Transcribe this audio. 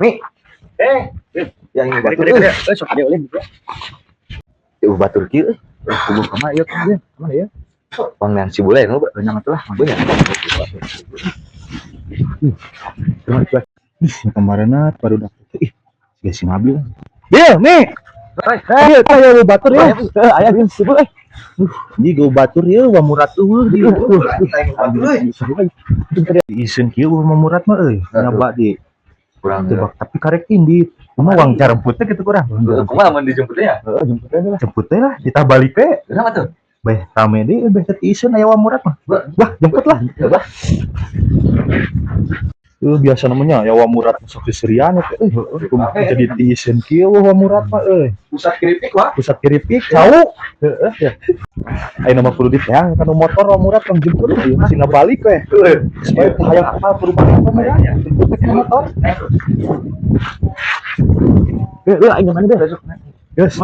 Mi. Eh, Yang ini batur kade euy. Kade, eh, sok kade ulin. Ya batur kieu euy. Kubu kemana ya, kemana? Kemana ya? Pangnan si bule nu Banyak atuh lah. banyak. Cuma cuek. Ih, kemarin baru dapet. Ih, siga si Nabil. Bil, Mi. Eh, teh ya batur ya. Eh, aya bil si bule. Di go batur ya, wa murat eueuh di. Isin kieu wa murat mah euy. Nyaba di Kurang tebak tapi karek indit. Kumaha wang jaremputnya gitu kurang. Kumaha mun dijemputnya? Heeh, jemput aja lah. Jemput teh lah, ditah balik we. Kenapa tuh? Beh, rame deh, beh teh isin aya wa murat mah. Wah, jemput lah. Bah. Biasa namanya ya wa murat masuk di Serian ya, eh, kumaha jadi tiisin kieu wa murat mah euy. Pusat keripik wah. Pusat keripik cau. Heeh ya. Ayeuna mah kudu diteang kana motor wa murat tong jemput ieu mah sina balik we. Supaya teu hayang apal perubahan apa mah ya. Jemput teh kana motor. Eh, aing mana deh. Geus.